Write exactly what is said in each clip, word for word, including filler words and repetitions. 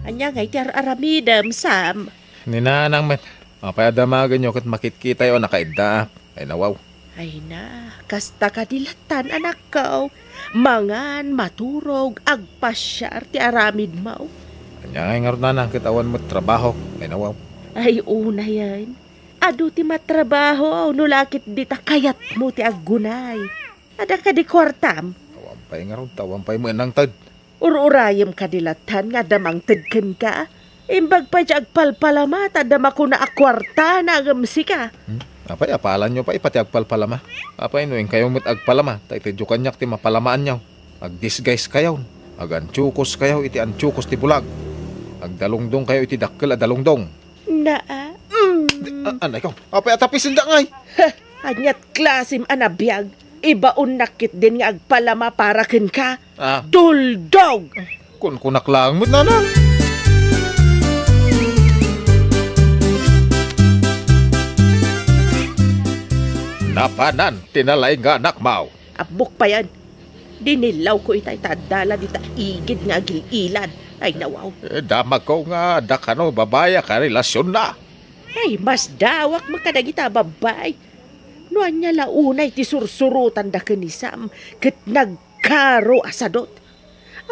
Ania ngay ti ar-aramidem, Sam? Ni nanang met, apay a damagenyo ket makitkitayo a nakaiddaak? Ay, nawaw. Ay na, kasta kadi lattan, anakko. Mangan, maturog, agpasiar ti aramidmo. Ania ngay ngarud, nanang, ket awan met trabaho? Ay, nawaw. Ay, unayen. Adu ti matrabaho, no la ket dita kayatmo ti aggunay. Adda kadi kuartam? Awan pay ngarud, awan pay met nangted. Ur-urayem kadi lattan nga adda mangted kenka? Imbag pay ti agpalpalama, ta adda makuna a kuartana ngem sika. Hmm? Apay, apalanyo pay pati agpalpalama? Apay, no inkayo met agpalama, ta itedyo kaniak ti mapalamaanyo. Agdisguise kayon. Agantiokos kayo iti antiokos ti bulag. Agdalungdong kayo iti dakkel a dalungdong. Naa. Mm. Di, a-, anay ko. Apay a tapisendak ngay? Heh, aniat klasem a nabiag? Ibaonnak ketdin nga agpalama para kenka. Ah. Duldog! Kunkunak laeng met, nanang. Napanan ti nalaing nga anakmo. Abbok payen. Dinillawko itay ta adda la dita igid nga agil-ilad. Ay, nawaw. Eh, damagko nga adda kano babai a karelasionna. Ay, masdawak met kadagita a babai. No ania la unay ti sursurotanda ken ni Sam, ket nagkaro a sadot.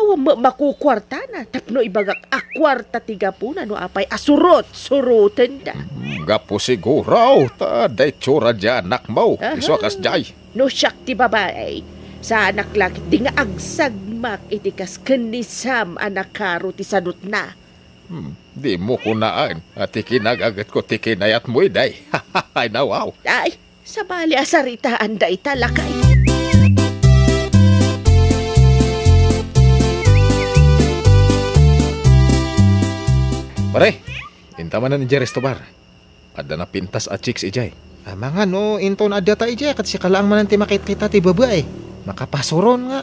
Awan met makukuartana tapno ibagak a kuarta ti gapuna no apay a surot-surotenda. Mm, gapu siguro ta adda itsura diay anakmo. Aha. Isu a kasdiay. No siak ti babai, saanak la ketdi nga agsagmak iti kas ken ni Sam a nakaro ti sadotna. Hmm, dimo kunaen a ti kinagagetko ti kinayatmo idiay. Ay, nawaw. Ay, sabali a saritaan dayta, lakay. Pare, inta manen idiay resto bar. Adda napintas a chicks idiay. Amangan no inton adda ta idiay, ket sika laeng manen ti makitkita ti babai. Makapasuron nga.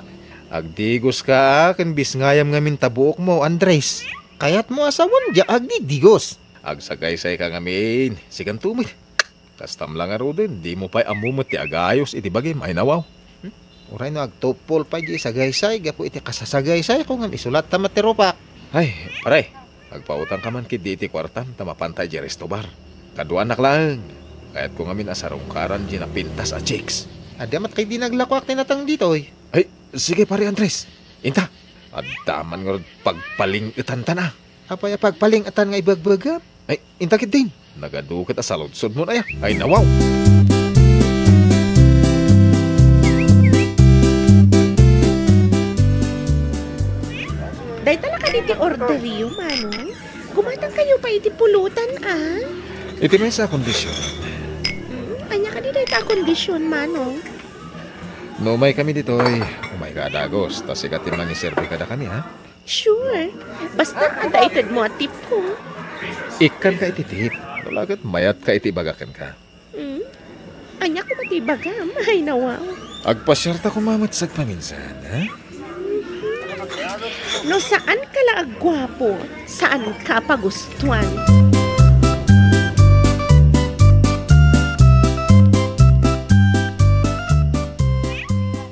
Agdigoska ken bisngayam ngamin ta buokmo, Andres. Kayatmo a sawen, diak agdidigos. Agsagaysayka ngamin. Siganto met. Kastam la ngaruden, dimo pay ammo met ti agayos iti bagim, ay nawaw. Hmm? Uray no agtupol pay diay sagaysay gapu iti kasasagaysayko ngem isu latta met ti rupak. Ay, pare, agpautangka man ketdi iti kuartam ta mapanta idiay resto bar. Kaduanak laeng. Kayatko ngamin a sarungkaran diay napintas a chicks. Adda met ketdi naglakoak ti nateng ditoy. Ay, sige, pare Andres. Inta, adda man ngarud pagpaling-etanta. Apay a pagpaling-etan nga ibagbagam? Ay, inta ketdin. Nagadu ket a saludsodmon aya. Ay, nawaw. Dayta la kadi ti orderyo, Manong. Gumatangkayo pay iti pulutan, a. Iti maysa a kondisyon. Hmm, ania kadi dayta a kondisyon, Manong? No umaykami ditoy, umayka a dagus, ta sika ti mangiserbi kadakami, ha? Sure. Basta adda itedmo a tipko. Ikkanka iti tip. No la ket mayatka iti ibaga kenka. Hmm? Ania koma ti ibagam? Ay, nawaw. Agpasiarta koma met sagpaminsan, ha? No saanka la agguapo, saanka a pagustuan.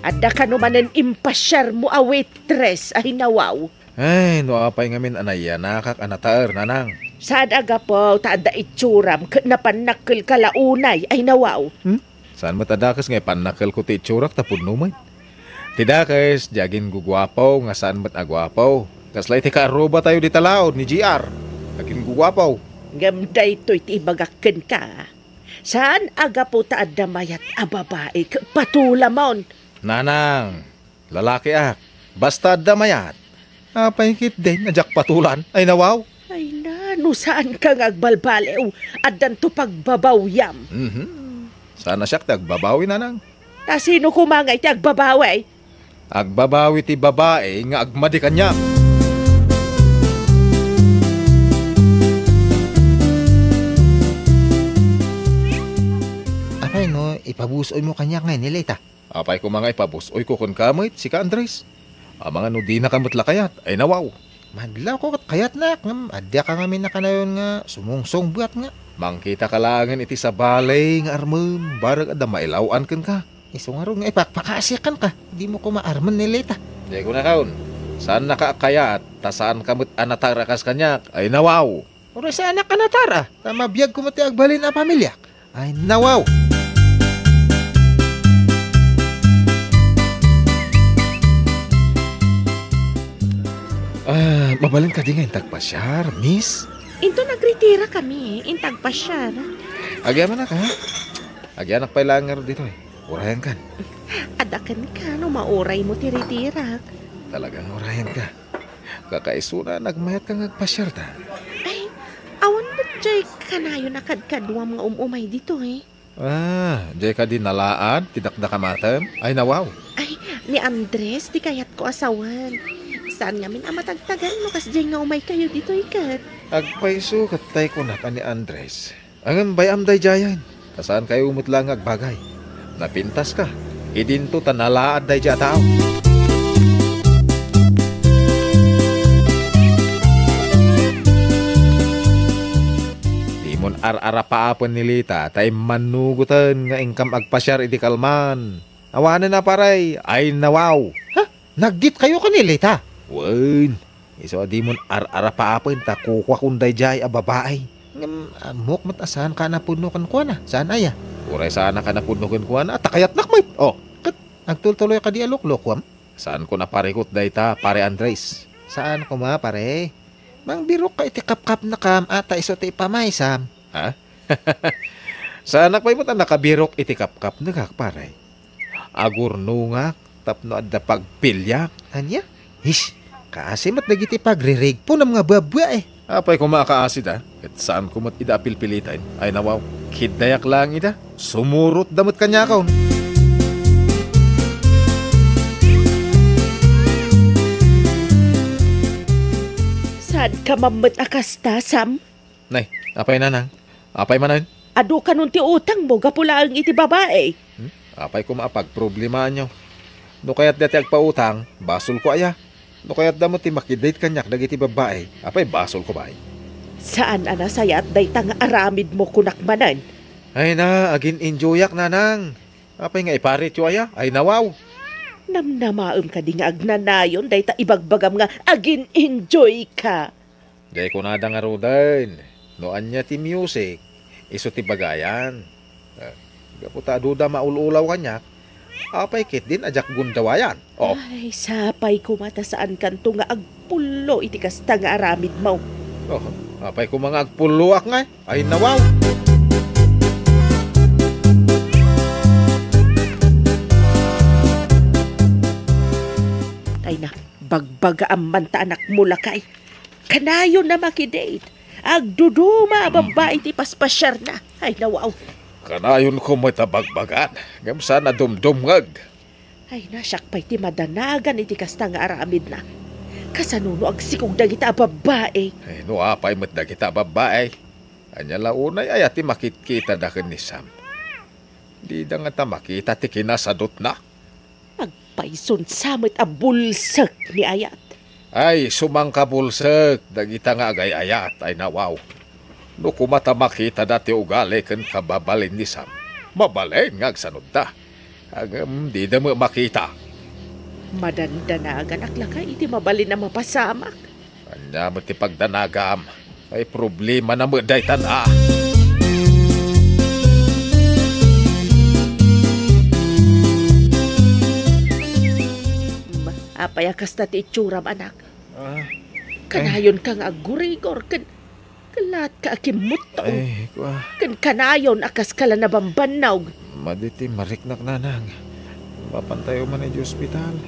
Adda kano manen impasiarmo a waitress, ay, nawaw. Ay, no apay ngamin a nayanakak a nataer, nanang. Saan a gapu ta adda itsuram ket napannakkelka la unay, ay, nawaw. Hmm? Saan met a dakes nga ipannakkelko ti itsurak ta pudno met. Ti dakes, di aginguguapo nga saan met a guapo. Kasla iti kaarrubatayo dita laod ni G R. Aginguguapo. Ngem daytoy ti ibagak kenka. Saan a gapu ta adda mayat a babai ket patulamon. Nanang, lalakiak. Basta adda mayat. Apay ketdin a diak patulan? Ay, nawaw. Ay na, no saanka nga agbalbaliw, addanto pagbabawiam. Mhm. Saan a siak ti agbabawi, nanang. Ta sino koma nga iti agbabawi? Agbabawi ti babai nga agmadi kaniak. Apay no ipabus-oymo kaniak ngay ni Leta? Apay koma nga ipabus-oyko kenka met, sika Andres? Amangan no dinaka met la kayat, ay nawaw. Madlawko ket kayatnak, ngem adda ka ngamin a kanayon nga sumungsong buat nga. Mangkitaka laengen iti sabali nga armem, barek adda mailaw-an kenka. Isu ngarud nga ipakpakasiak kenka, dimo koma armen ni Leta. Diay kunakon, Saannaka a kayat, ta saanka met a natar a kas kaniak. Ay, nawaw! Uray saanak a natar a, ta mabiagko met ti agbalin a pamiliak. Ay, nawaw! Ah, mabalin kadi nga intag pasiar, miss? Inton agritira kami, intag pasiar. Agyamanak, ha? Agyanak pay laeng ngarud ditoy. Urayankan. Adda kenka no mauraymo ti ritirak. Talagang urayanka. Kakaisuna, nagmayatka nga agpasiarta. Ay, awan met jay kanayon a kadkaduam nga um-umay ditoy. Ah, jay kadi nalaad ti dakdakamatem? Ay, nawaw. Ay, ni Andres ti kayatko a sawen. Saan ngamin a matagtagan no kasjay nga umaykayo ditoy ket? Agpayso ket tay kunak a ni Andres. Ngem bay-am daydiayen, ta saankayo met laeng nga agbagay. Napintaska, idinto ta nalaad daydiay a tao. Dimon ar-arapaapen ni Lita ta immannugoten nga inkam agpasiar idi kalman. Awanen a, pare, ay nawaw. Ha? Nagditkayo ken ni Lita? Wen, isu a dimon ar-arapaapen ta kukuakon daydiay a babai. Ngem, ammok met a saanka a napudno kenkuana. Saan aya? Uray saanaka a napudno kenkuana, ta kayatnak met. Oh. Ket agtultuloy kadi a luklukuam? Saanko a parikut dayta, Pare Andres. Saan koma, pare. Mangbirokka iti kapkapnekam a ta isu ti ipamaysam. Ha? Saanak pay met a nakabirok iti kapkapnekak, pare. Agurnongak tapno adda pagpiliak. Ania? Hish, kaasi met dagiti pagririgponam nga babbai. Apay koma a kaasida, ket saanko met ida a pilpiliten. Ay, nawaw, kiddayak laeng ida. Sumurotda met kaniakon. Saanka man met a kasta, Sam? Nay, apay, nanang? Apay manen? Adu kanon ti utangmo gapu laeng iti babai? Hmm? Apay koma a pagproblemaanyo? No kayatda ti agpautang, basolko aya? No kayatda met ti makidate kaniak dagiti babbai, apay, basolko pay? Saan a nasayaat dayta nga aramidmo, kunak manen. Ay na, agin-enjoyak, nanang. Apay nga iparityo aya? Ay, nawaw. Namnamaem kadi nga agnanayon dayta ibagbagam nga agin-enjoyka? Jay kunada ngaruden, no ania ti music, isu ti bagayan. Eh, gapu ta aduda maul-ulaw kaniak, apay ketdin a diak gundawayan? Oh. Ay, sapay koma ta saankanto nga agpullo iti kasta nga aramidmo. Oh, apay koma nga agpulloak ngay? Ay, nawaw! Ay na, bagbagaam man ta, anakmo, lakay. Kanayon a makidate. Agduduma a babbai ti paspasiarna. Ay, nawaw. Kanayonko met a bagbagan, ngem saan a dumdumngeg. Ay, na, siak pay ti madanagan iti kasta nga aramidna. Kasano no agsikog dagita a babbai? Ay, no apay met dagita a babbai? Ania la unay aya ti makitkitada ken ni Sam? Dida ngata makita ti kinasadutna. Agpayson sa met a bulsek ni Ayat. Ay, sumangkabulsek dagita nga agay-ayat, ay nawaw. No koma ta makitada ti ugali ken kababalin ni Sam, mabalin nga agsanodda. Ngem dida met makita. Madandanaganak lakay iti mabalin a mapasamak. Ania met ti pagdanagam? Ay, problemana met daytan a. Ma-, apay a kasta ti itsuram, anak? Ah. Kanayonka nga aggurigor ken, ken laatka a kimmutto. Ay, kua. Ken kanayon a kaska la nabambannog. Madi ti mariknak, nanang. Mapantayo man iti ospital.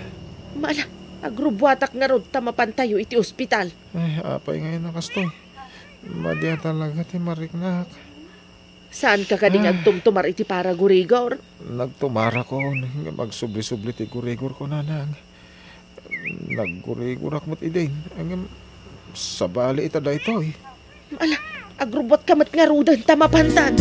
Mala, agrubbuatak ngarud ta mapantayo iti ospital. Ay, apay ngay a kastoy? Madi a talaga ti mariknak. Saanka kadi nga Ah. agtumtumar iti paragurigor? Nagtumarakon, ngem agsubli-subli ti gurigorko, nanang. Naggurigorak met idin, ngem sabali ita daytoy. Ala, agrubbuatka met ngaruden ta mapantan.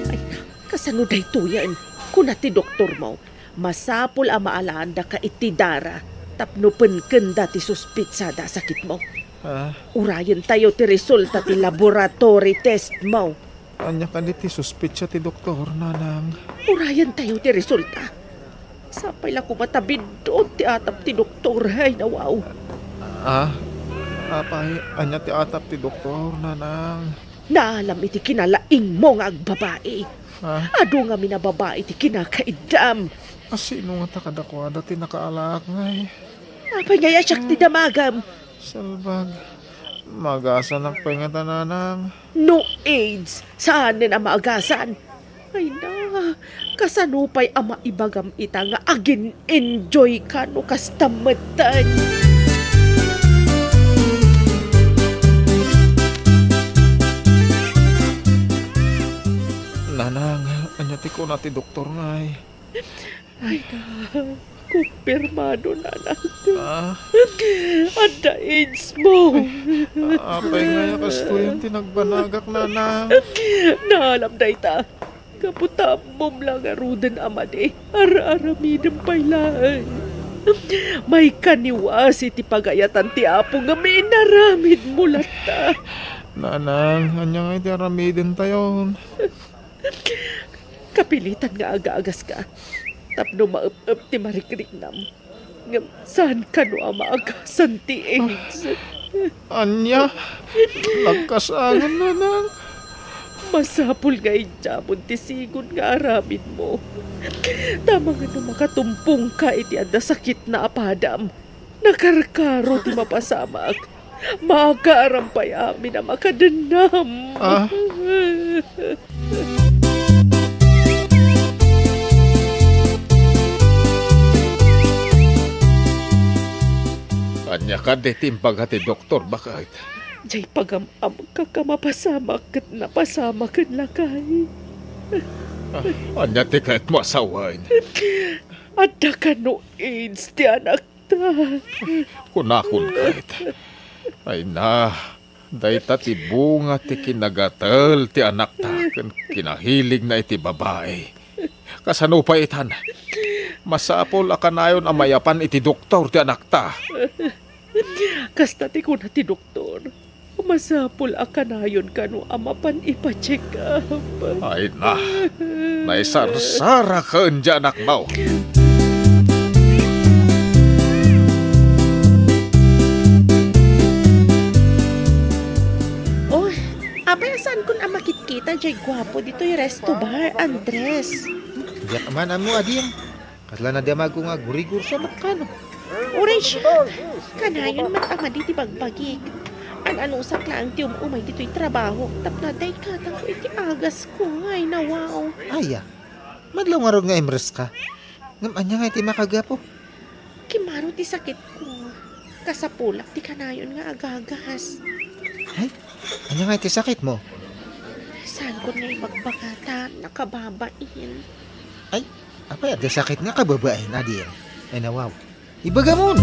Ay, kasano daytoyen? Kuna ti doktormo, masapul a maalaandaka iti dara tapno penkenda ti suspitsada a sakitmo. Ah. Urayentayo ti resulta ti laboratory testmo. Ania kadi ti suspetsa ti doktor, Nanang? Urayen tayo ti resulta. Sapay la koma ta biddut ti atap ti doktor, ay nawaw. Ah, apay, ania ti atap ti doktor, Nanang? Naalam iti kinalaingmo nga agbabai. Ah? Adu ngamin a babai ti kinakaiddam. A sino ngata kadakuada ti nakaalaak ngay? Apay ngay a siak ti damagam? Salbag, maagasanak pay ngata, Nanang. No AIDS, saanen a maagasan. Ay na, kasano pay a maibagam ita nga agin-enjoy ka no kasta metten? Nanang, ania ti kuna ti doktor ngay? Ay na, kumpirmado, Nanang. Ah? Adda AIDS mo. Ay, apay ngay a kastoyen ti nagbanagak, Nanang? Naalam dayta. Gapu ta ammom la ngaruden a madi, ar-aramidem pay laeng. Maikaniwas iti pagayatan ti Apo nga inaramidmo latta. Nanang, ania ngay ti aramidentayon? Kapilitan nga agagaska tapno maep-ep ti marikriknam. Ngem saan kano a maagasan ti AIDS? Ania? Nagkasangan, Nanang. Masapul nga idiamon ti sigun nga aramidmo. Ta amangan no makatumpongka iti adda sakitna a padam, nakarkaro ti mapasamak. Maagaaram pay amin a makadennam. Ah? Ania kadi ti imbaga ti doktor, baket? Jay pagam-amka a mapasamak ket napasamaken, lakay. Ah, ania ti kayatmo a sawen? Adda kano AIDS ti anak Ta. Kunakon ket, ay na, dayta ti bunga ti kinagatel ti anakta ken kinahiligna iti babai. Kasano pay itan? Masapul a kanayon a mayapan iti doktor ti anakta. Kasta ti kuna ti doktor. Masapul a kanayon kano a mapan ipa-check up. Ay na, naisarsarak diay anakmo. Oh, apay a saankon a makitkita jay guapo ditoy resto bar, Andres? Diak man ammo, Ading. Kasla nadamagko nga gurigurso met kano. Uray siak, kanayon met a madi ti bagbagik. An-anusak laeng ti um-umay ditoy trabaho tapno adda ikatangko iti agasko nga ay nawaw. Aya, madlaw ngarud nga imreska. Ngem ania nga iti makagapu? Kimaro ti sakitko. Kasapulak ti kanayon nga agagas. Ay, ania nga iti sakitmo? Saankon nga ibagbaga ta nakababain. Ay, apay adda sakit nga kababain, Ading? Ay, nawaw. Ibagamon!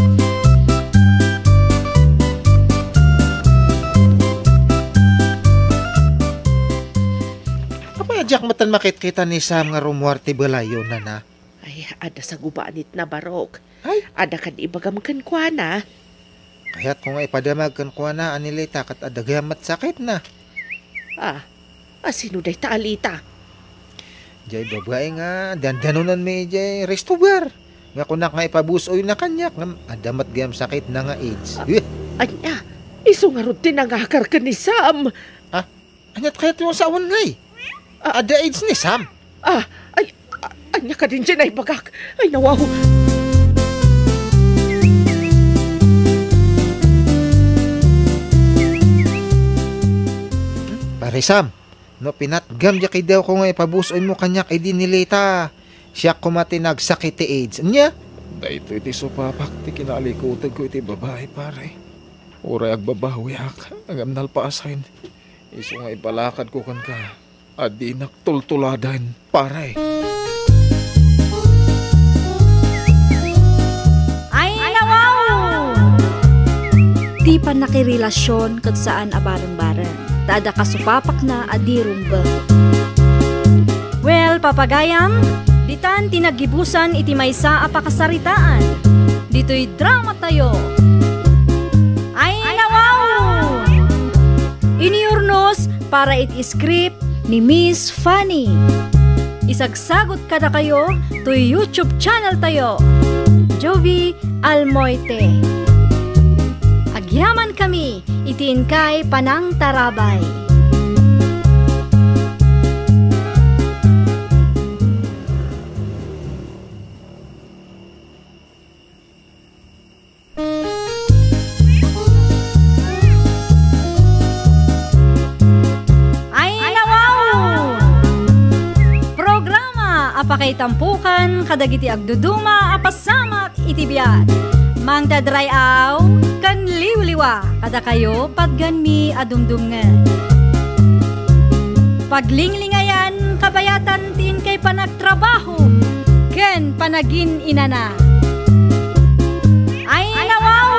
Apay a diak metten makitkita ni Sam nga rummuar ti balayyo, Nana? Ay, adda sagubanitna, Barok. Ay. Adda kadi ibagam kenkuana. Kayatko nga ipadamag kenkuana a ni Lita ket adda gayam met sakitna. Ah, a sino dayta a Lita? Jay babai nga dandanonanmi jay resto bar. Nga kunak nga ipabus-oyna kaniak ngem adda met gayam sakitna nga AIDS. Ah, eh. Ania? Isu ngarud ti nangakar ken ni Sam. Ah, Aniat kayat ti sawen ngay? A-, adda AIDS ni Sam? Ah, ay, a-, ania kadin ti naibagak? Ay, nawaw. Pare Sam, no pinatgam diay kidawko nga ipabus-oymo kaniak idi ni Lita, siak koma ti nagsakit ti AIDS. Ania? Daytoy ti supapak ti kinaalikutegko iti babai, pare. Uray agbabawiak, ngem nalpasen. Isu nga ibalakadko kenka a dinak tultuladen, pare. Ay, nawaw! Ti pannakirelasion ket saan a bareng-bareng, ta adda kasupapakna a di rumbeng. Well, papagayam, ditan ti naggibusan iti maysa a pakasaritaan. Ditoy dramatayo. Ay, nawaw! Inurnos para iti script ni Miss Fanny. Isagsagut kadakayo toy YouTube channel tayo, Jovie Almoite. Agyamankami iti inkay panangtarabay. Ay, nawaw! Programa a pakaitampukan kadagiti agduduma a pasamak iti biag. Mangted ray-aw ken liwliwa kadakayo patgenmi a dumdumngeg. Paglinglingayan kabayatan ti inkay panagtrabaho ken panagin-inana. Ay, nawaw!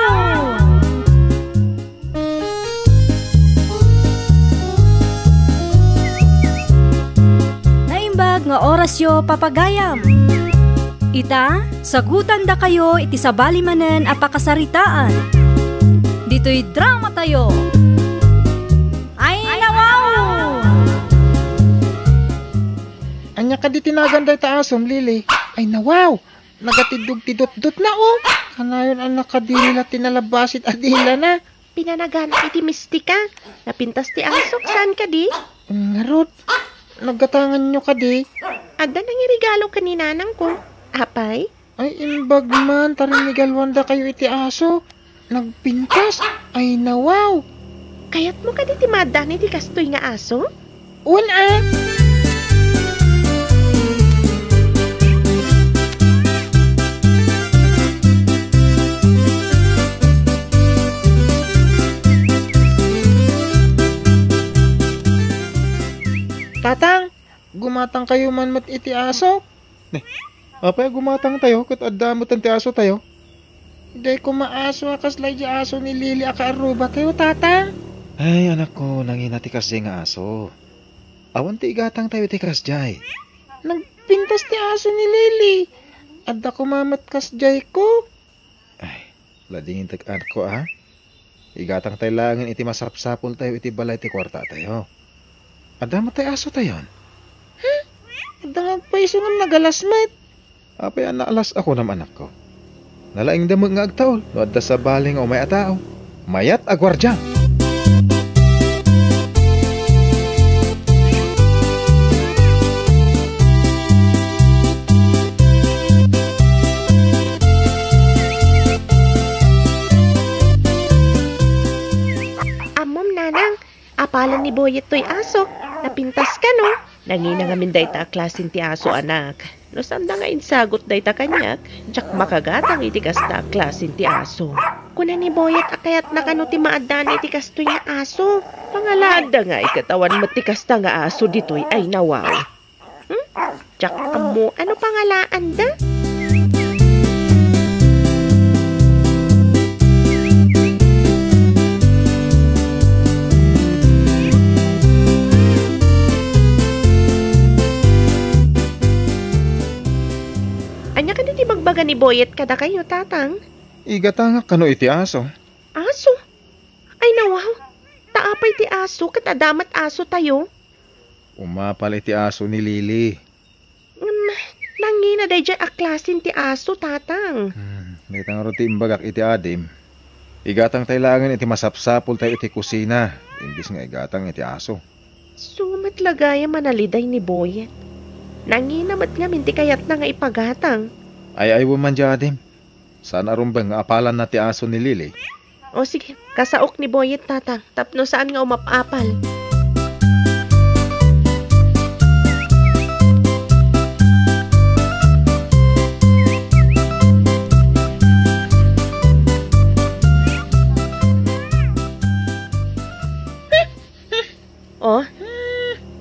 Naimbag nga orasyo, papagayam. Ita, sagutandakayo iti sabali manen a pakasaritaan. Ditoy dramatayo. Ay, nawaw! Ania kadi ti nagan dayta asom, Lily? Ay, nawaw! Nagatiddog ti dutdotna, o. Kanayon a nakadiri la ti nalabasit a dilana. Pinanaganak iti mistika. Napintas ti asok, saan kadi? Ngarud, naggatanganyo kadi? Adda nangiregalo ken ni nanangko. Apay? Ay, imbag man, ta rinnigaluandakayo iti aso. Nagpintas? Ay, nawaw! Kayatmo kadi ti maaddaan iti kastoy nga aso? Wen a! Tatang, gumatangkayo man met iti aso? Ne, apay a gumatangtayo ket adda metten ti asotayo? Diay koma aso a kasla idiay aso ni Lily a kaarrubatayo, Tatang. Ay, anakko, nangina ti kasdiay nga aso. Awan ti igatangtayo iti kasdiay. Nagpintas ti aso ni Lily. Adda koma met kasdiay ko. Ay, ladingintek, anakko, a. Igatangtay laengen iti masapsapultayo iti balay ti kuartatayo. Adda met tay asotayon? Hmm? Adda nga agpayso ngem nagalas met. Apay a naalas a kunam, anakko? Nalaingda met nga agtaul no adda sabali nga umay a tao. Mayat a guardia! Ammom, nanang, apalan ni Boyet toy aso. Napintas kano? Nangina ngamin dayta a klasen ti aso, anak. No saanda nga insagut dayta kaniak, diak makagatang iti kasta a klasen ti aso. Kuna ni Boyet a kayatna kano ti maaddaan iti kastoy nga aso. Pangalaanda ngay ket awan met ti kasta nga aso ditoy, ay nawaw. Hmm? Diak ammo ano pangalaanda? Ania kadi ti ibagbaga ni Boyet kadakayo, Tatang? Igatangak kano iti aso? Aso? Ay, nawaw! Ta apay ti aso ket adda met asotayo? Umapal iti aso ni Lily. Ngem, nangina daydiay a klasen ti aso, Tatang. Hmm, dayta ngarud ti imbagak iti adim. Igatangtay laengen iti masapsapultayo iti kusina, imbes nga igatang iti aso. Isu met la gayam a naliday ni Boyet. Nangina met ngamin ti kayatna nga ipagatang. Ay-aywem man diay adim. Saan a rumbeng nga apalanna ti aso ni Lily. O sige, kasaok ni Boyet, Tatang, tapno saan nga umap-apal. O,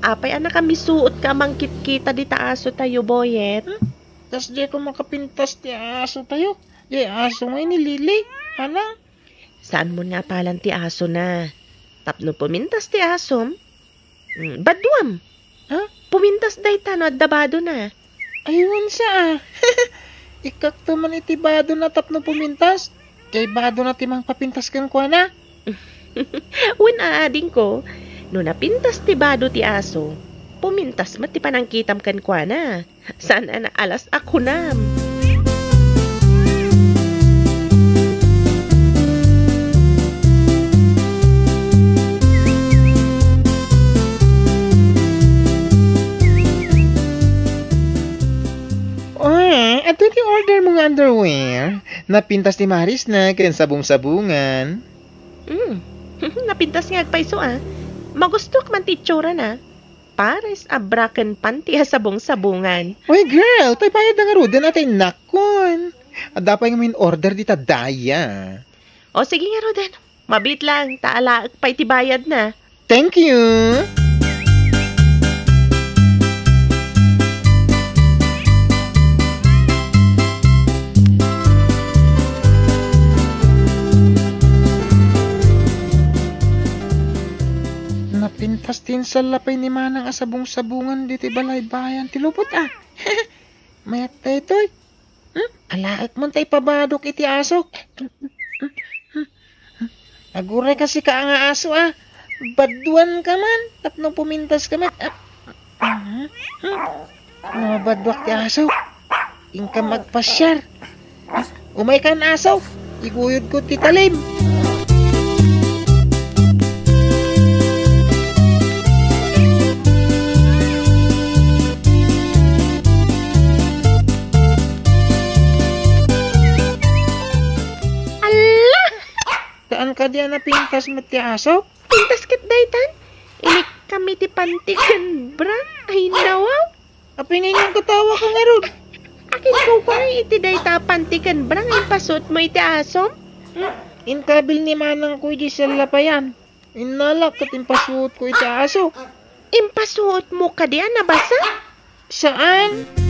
apay a nakamisuotka a mangkitkita dita asotayo, Boyet? Kasdiay ko makapintas ti asotayo. Diay aso ngay ni Lily. Hala. Saanmon nga apalan ti asona? Tapno pumintas ti asom, mm, baduam. Ha? Pumintas dayta no adda badona. Ay, wen sa a. Ikkakto man iti badona tapno pumintas. Diay badona ti mangpapintas kenkuana. Wen a, adingko, no napintas ti bado ti aso, Pumintas met ti panangkitam kenkuana. Saan a naalas a kunam. Oy, adda ti order mo nga underwear? Napintas ti marisna ken sabong-sabongan. Hmm. Napintas nga agpayso, ah. Magustuak man ti itsurana. Pares a bra ken panty a sabong-sabongan. Uy, girl, tay bayad na ngaruden a ti innakon. Adda pay nga in-order dita daya. O, sige ngaruden. Mabiit lang, ta alaek pay ti bayadna. Thank you. Napintas ti insallapay ni Manang a sabong-sabongan ditoy balaybayan ti lubot, ah. Mayat daytoy. Hmm? Alaek man tay pabadok iti asok. Aguray ka sika nga aso, ah. Baduan ka man, tapno pumintas ka met. Ah. Hmm? Mabaduak ti asok. Inka magpasiar. Umay kan, aso. Iguyod ko ti talim. Alla! Saan kadi a napintas met ti asok? Pintas ket daytan. Inikam iti panty ken bra. Ay, nawaw. Apay nga inka nagkatawa ka ngarud? Akin ko pay iti dayta panty ken bra nga impasuot mo iti asom? Hmm? Inkabil ni manang ko iti sallapayan. Innalak ket impasuot ko iti asok. Impasuot mo kadi a nabasa? Saan?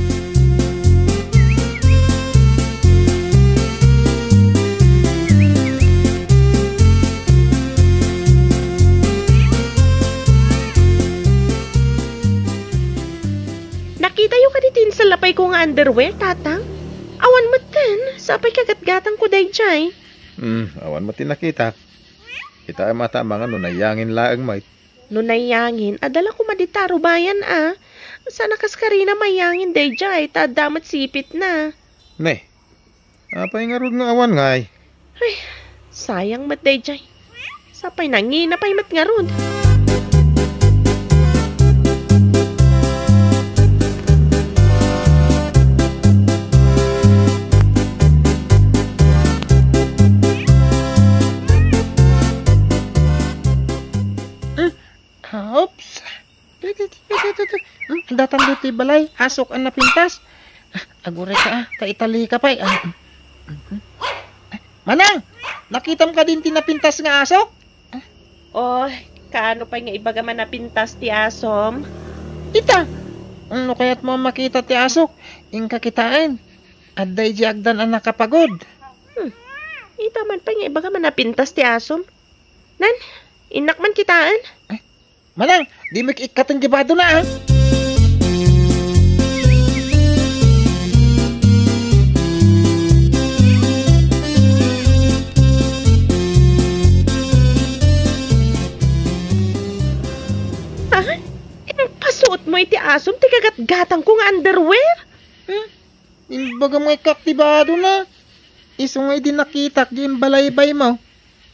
Nakitayo kadi ti insallapay ko nga underwear, Tatang? Awan metten, sapay kagatgatang ko daydiay. Hmm, awan met ti nakitak. Kitaem a ta amangan no nayangin laeng met. No nayangin, adda la koma dita rubayan a. Saan a kas karina mayangin daydiay, ta adda met sipitna. Ne, apay ngarud nga awan ngay? Ay, sayang met daydiay. Sapay nangina pay met ngarud. Hmm, oops. Hmm, datang ditoy balay, asok a napintas. Ah, aguray ka, ah, ta itali ka pay. Ah, mm, mm. Manang, nakitam kadi ti napintas nga asok? Oy, kaano pay nga ibagam a napintas ti asom? Ita, no kayatmo a makita ti asok, inka kitaen. Adda idiay agdan a nakapagod. Hmm, ita man pay nga ibagam a napintas ti asom. Nan, innak man kitaen? Ay, Manang, dimo ikkaten ti badona, ah. Ah? Impasuot mo iti asom ti kagatgatang ko nga underwear? Hmm? Imbagam nga ikkak ti badona. Isu nga idi nakitak di imbalaybaymo.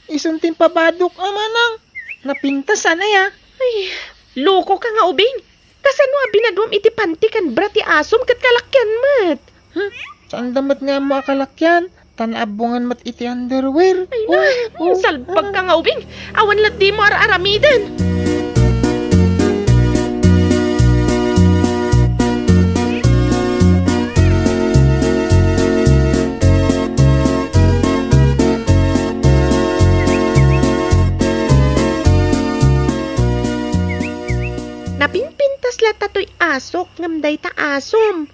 Isun ti impabadok a manang. Napintas anay a. Ay, loko ka nga ubing. Kasano a binaduam iti panty ken bra ti asom ket kalakian met? Hmm? Saan da met nga ammo a kalakian? Ta naabbongan met iti underwear. Ay, oh, na, oh, salpag ka nga ubing. Awan la dimo ar-aramiden. Napinpintas latta toy asok ngem dayta asom.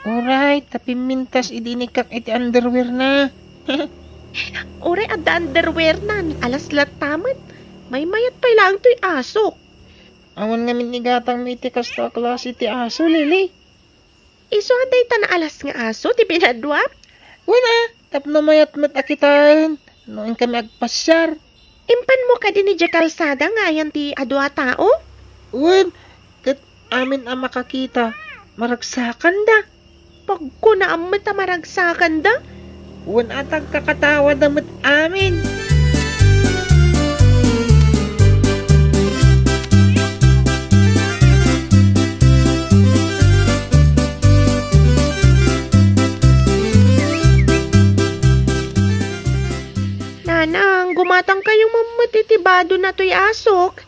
Uray, ta pimmintas idi inikak iti underwear na. Uray adda underwear na, alas latta met. Maymayat pay laeng toy asok. Awan ngamin igatangmi iti kasta a klase ti aso, Lily. Isu a dayta naalas nga aso ti pinaduam? Wen a, tapno mayat met a kitaen no inkami agpasiar. Impanmo kadi idiay kalsada nga ayan ti adu a tao? Wen, ket Amin a makakita, maragsakanda. Pagkunaam met a maragsakanda? Wen a, tagkakatawada met amin. Nanang, gumatangkayo met iti badona toy asok.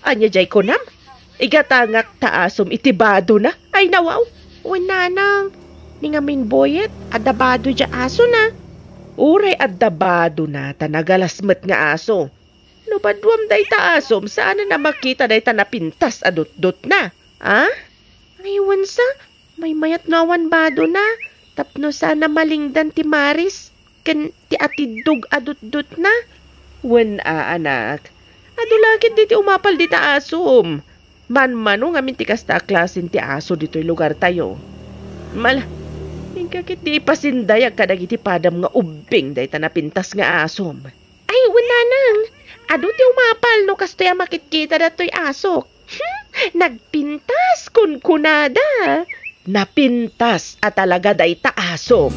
Ania jay kunam? Igatangak ta asom iti badona? Ay, nawaw. Wen, nanang, ni ngamin boyet, adda bado jay asona. Uray adda badona, ta nagalas met nga aso. No paduam dayta asom, saanen a makita dayta napintas a dutdotna. A? Ay, wen sa, maymayat no awan badona, tapno saan a malingdan ti maris ken ti atiddog a dutdotna. Wen a, anak, adu la ket diti umapal dita asom. Manmano ngamin ti kasta a klasen ti aso ditoy lugartayo. Mala, inka ket di ipasindayag kadagiti padam nga ubbing dayta napintas nga asom. Ay, wen, nanang, adu ti umapal no kastoy a makitkita datoy asok. Hmm, nagpintas, kunkunada. Napintas a talaga dayta aso.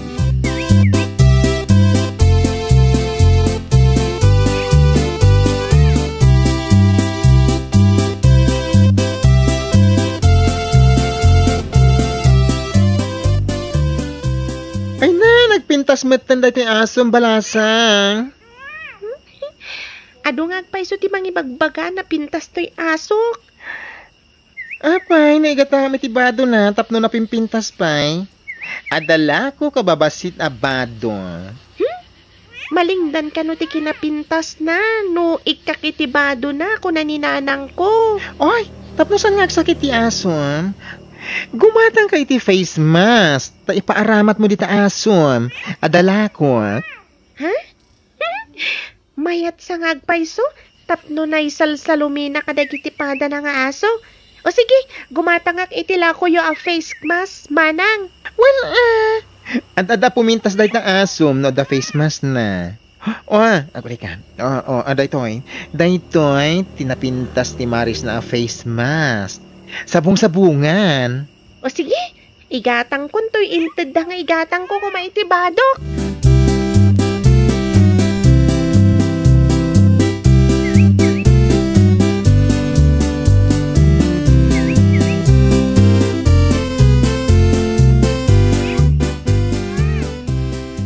Ay na, nagpintas metten daytoy asom, balasa. Adu nga agpayso ti mangibagbaga, napintas toy asok. Apay, naigatangam iti badona tapno napimpintas pay. Adda la ko kababassit a bado. Hmm? Malingdan kano ti kinapintasna no ikkak iti badona, kuna ni nanangko. Oy, tapno saan nga agsakit ti asom, gumatangka iti face mask ta ipaaramatmo dita asom. Adda la ko. Ha? Mayat sa nga agpayso tapno naisalsalumina kadagiti padana nga aso. O sige, gumatangak iti lakoyo a face mask, manang. Well, ah, ad-, adda pumintas dayta asom no adda face mask na. O, ah, aguli ka. O, o, ah, daytoy. Daytoy, ti napintas ti marisna a face mask. Sabong-sabongan. O sige, igatangkon toy intedda nga igatangko koma iti badok.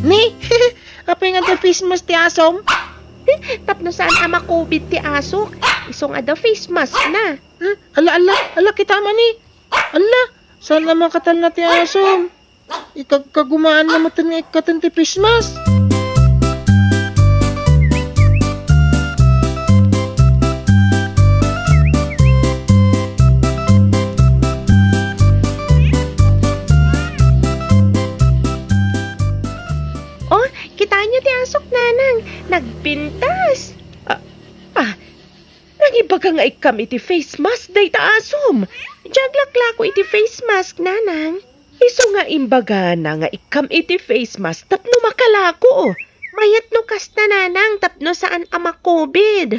Ni, apay nga adda face mask ti asom? Tapno saan a ma-covid ti asok, isu nga adda face mask na. Hmm? Ala, ala, ala, kita man ni. Ala, saan a makatalna ti asom? Ikagkagumaan na metten nga ikkaten ti face mask. Oh, kitaenyo ti asok, nanang. Nagpintas. Ah, ah, Nangibaga nga ikkam iti face mask dayta asom. Diak laklako iti face mask, nanang. Isu nga imbagana nga ikkam iti face mask tapno makalako. Mayat no kasta, nanang, tapno saan a ma-covid.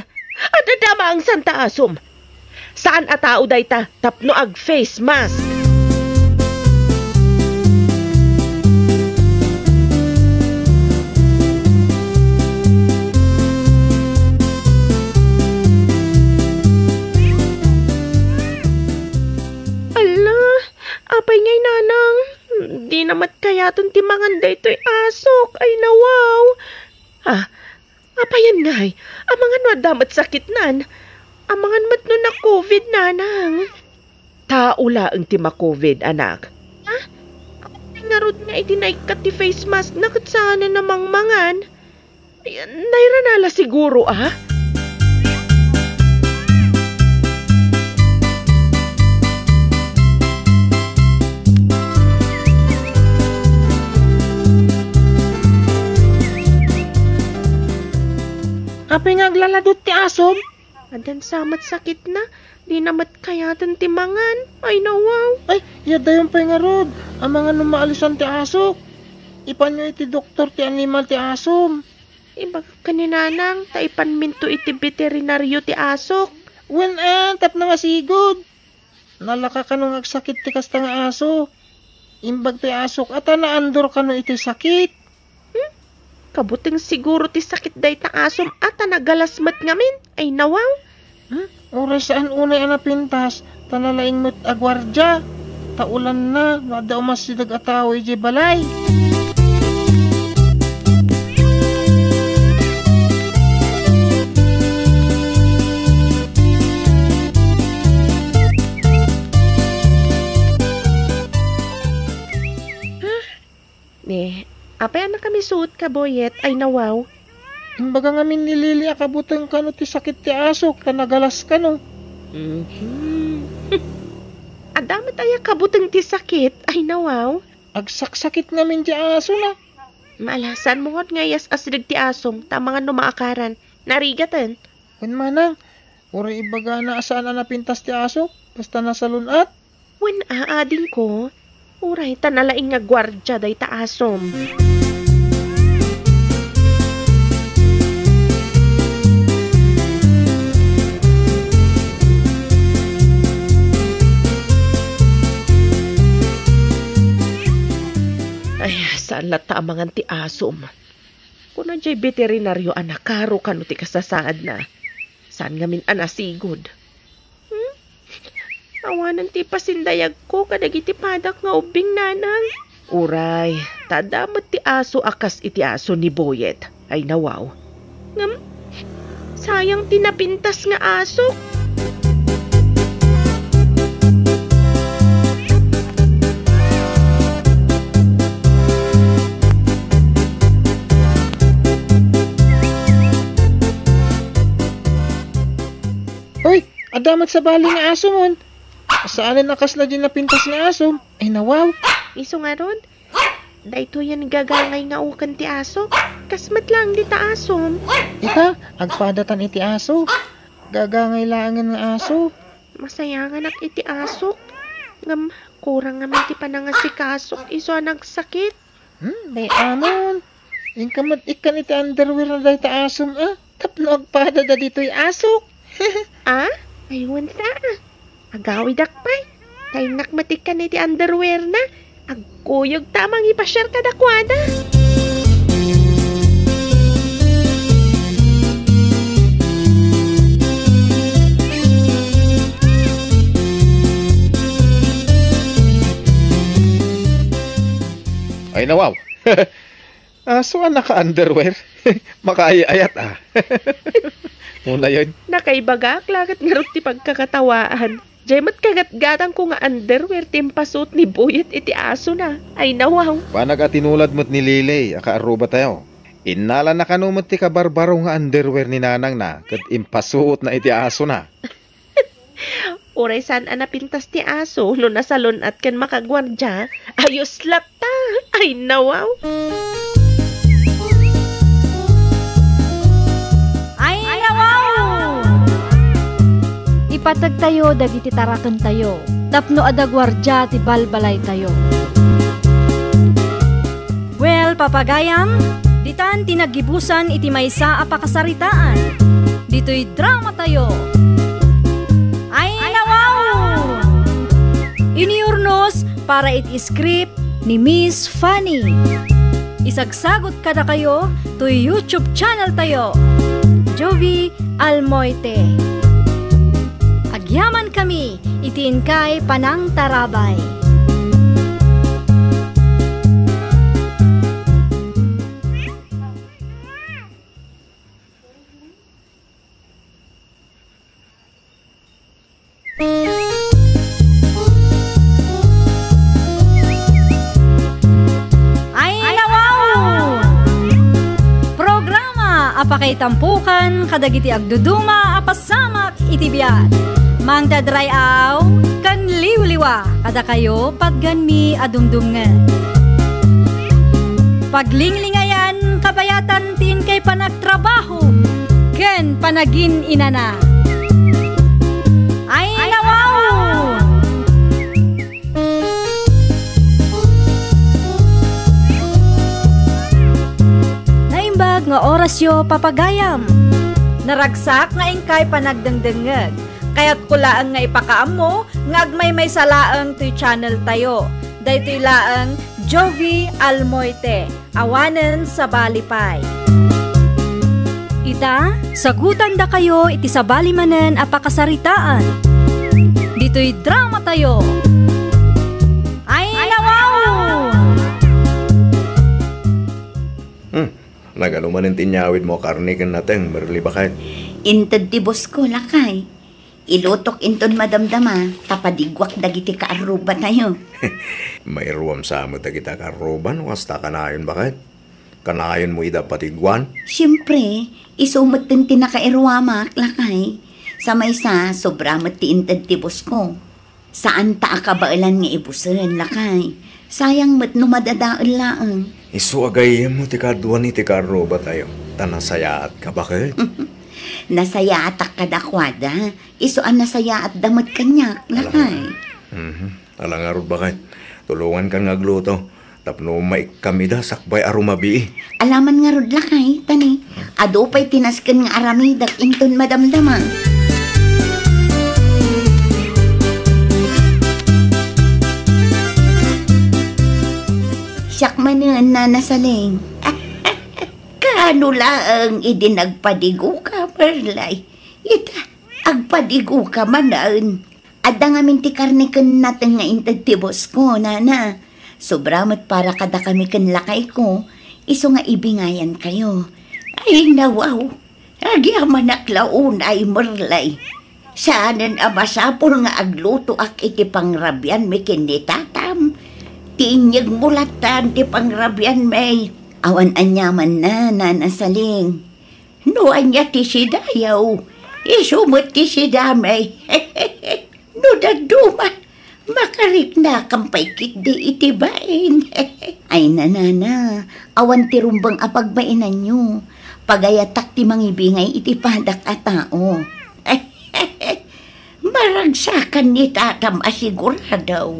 Adda damang santa asom. Saan a tao dayta tapno ag-face mask. Ala, apay ngay, nanang? Di na met kayaten ti mangan daytoy asok. Ay, nawaw. Ah, apayen ngay? Amangan no adda met sakitnan. Amangan met no na-covid, nanang. Tao laeng ti ma-covid, anak. Ha? Apay ngarud nga idi naikkat ti face mask na ket saanen a mangmangan? Ay, nairana la siguro, a? Apay nga aglaladot ti asom? Addan sa met sakitna, di na met kayaten ti mangan. Ay, nawaw. Ay, yadayon pay ngarud. Amangan no maalisan ti asok. Ipanyo iti doktor ti animal ti asom. Ibagak ken ni nanang, ta ipanminto iti beterinario ti asok. Wen a, tapno masigud. Nalaka kano nga agsakit ti kasta nga aso. Imbag ti asok a ta naandor kano iti sakit. Hmm? Kabuteng siguro ti sakit dayta asom a ta nagalas met ngamin. Ay nawaw. Hmm? Uray saan unay a napintas, ta nalaing met a guardia. Ta ulanna, no adda umasideg a tao idiay balay. Huh? Ni, apay a nakamisuot ka, Boyet? Ay nawaw. Imbaga ngamin ni Lily a kabuteng kano ti sakit ti asok, ta nagalas kano. Mhm. Adda met aya kabuteng ti sakit? Ay nawaw. Agsaksakit ngamin ti asona. Maalasan mo ngarud nga iyas-asideg ti asom, ta mangan no maakaran. Narigaten. Wen manang, uray ibagana a saan a napintas ti asok, basta nasalun-at. Wen a, adingko, uray ta nalaing nga guardia dayta asom. Ay, saan latta a mangan ti asom? Kuna jay beterinario a nakaro kano ti kasasaadna. Saan ngamin a nasigud? Hmm? Awanen ti ipasindayagko kadagiti padak nga ubbing, nanang. Uray, ta adda met ti aso a kas iti aso ni Boyet. Ay nawaw. Ngem, sayang ti napintas nga asok. Uy, adda met sabali nga asomon. Saanen a kasla diay napintas nga asom. Ay, nawaw. Isu ngarud, daytoyen gagangay nga uken ti asok. Kas met laeng dita asom. Ita, agpadatan iti aso. Gagangay laengen nga aso. Masayanganak iti asok. Ngem, kurang ngamin ti panangasikasok isu a nagsakit. Hmm, may amon. Inka met ikkan iti underwear na dayta asom, a? Tapno agpadada ditoy asok. Ah? Ay, wen ta. Agawidak pay. Kaynak met ikkan iti underwear na. Agkuyog ta a mangipasiar kadakuada. Ay, nawaw. Aso a naka-underwear. Makaay-ayat, a. Unayen. Nakaibagak la ket ngarud ti pagkakatawaan. Jay met kagatgatangko nga underwear ti impasuot ni Boyet iti asona. Ay, nawaw. Panag-atinulad met ni Lily a kaarrubatayo. Innalana kano met ti kabarbaro nga underwear ni nanangna ket impasuotna iti asona. Uray saan a napintas ti aso no nasalun-at ken makaguardia, ayos latta. Ay, nawaw. Ay, nawaw! Ipategtayo dagiti tarakentayo tapno adda guardia ti balbalaytayo. Well, papagayam, ditan ti naggibusan iti maysa a pakasaritaan. Ditoy dramatayo. Ay, nawaw! Iniurnos para iti script ni Miss Fanny. Isagsagot kadakayo toy YouTube channel tayo, Jovie Almoite. Agyamankami iti inkay panangtarabay. Ay, nawaw! Programa a pakaitampukan kadagiti agduduma a pasamak iti biag. Mangted ray-aw ken liwliwa kadakayo patgenmi a dumdumngeg. Paglinglingayan kabayatan ti inkay panagtrabaho ken panagin-inana. Ay, nawaw! Naimbag nga orasyo, papagayam. Naragsak nga inkay panagdengdengngeg. Kayatko laeng nga ipakaammo nga agmaymaysa laeng toy channel tayo. Daytoy laeng Jovie Almoite, awanen sabali pay. Ita, sagutandakayo iti sabali manen a pakasaritaan. Ditoy drama tayo. Ay, nawaw! Hmm, nagano manen ti inyawidmo a karne ken nateng, Merly, baket? Inted ti boss ko, lakay. Ilutok inton madamdama, ta padiguak dagiti kaarrubatayo. Mairuam sa met dagiti kaarruba no kasta kanayon, baket? Kanayonmo ida padiguan? Siempre, isu met ti nakairuamak, lakay. Sa maysa, sobra met ti inted ti boss ko. Saanta a kabaelan nga ibusen, lakay. Sayang met no madadael laeng. Isu a gayyemmo ti kaaduan iti kaarrubatayo, ta nasayaatka, baket? Nasayaatak kadakuada. Isu a nasayaatda met kaniak, lakay. Mhm. Ala ngarud, baket. Tulongankan nga agluto. Tapno maikkam ida sakbay a rumabii. Alaman ngarud, lakay, tani. Adu pay ti nasken nga aramidek inton madamdama. Siak manen, Nana Saling. Kaano laeng idi nagpadigoka, Merly? Ita, agpadigoka manen. Adda ngamin ti karne ken nateng nga inted ti boss ko, nana. Sobra met para kadakami ken lakayko, isu nga ibingayankayo. Ay, nawaw. Agyamanak la unay, Merly. Saanen a masapul nga aglutoak iti pangrabianmi ken ni tatam. Ti inyegmo lattan ti pangrabianmi. Awan aniamanna, Nana Saling. No ania ti sidayo, isu met ti sidami. No dadduma, makariknakam pay ketdi iti bain. Ay, nanana, awan ti rumbeng a pagbainanyo. Pagayatak ti mangibingay iti padak a tao. Maragsakan ni tatam a sigurado.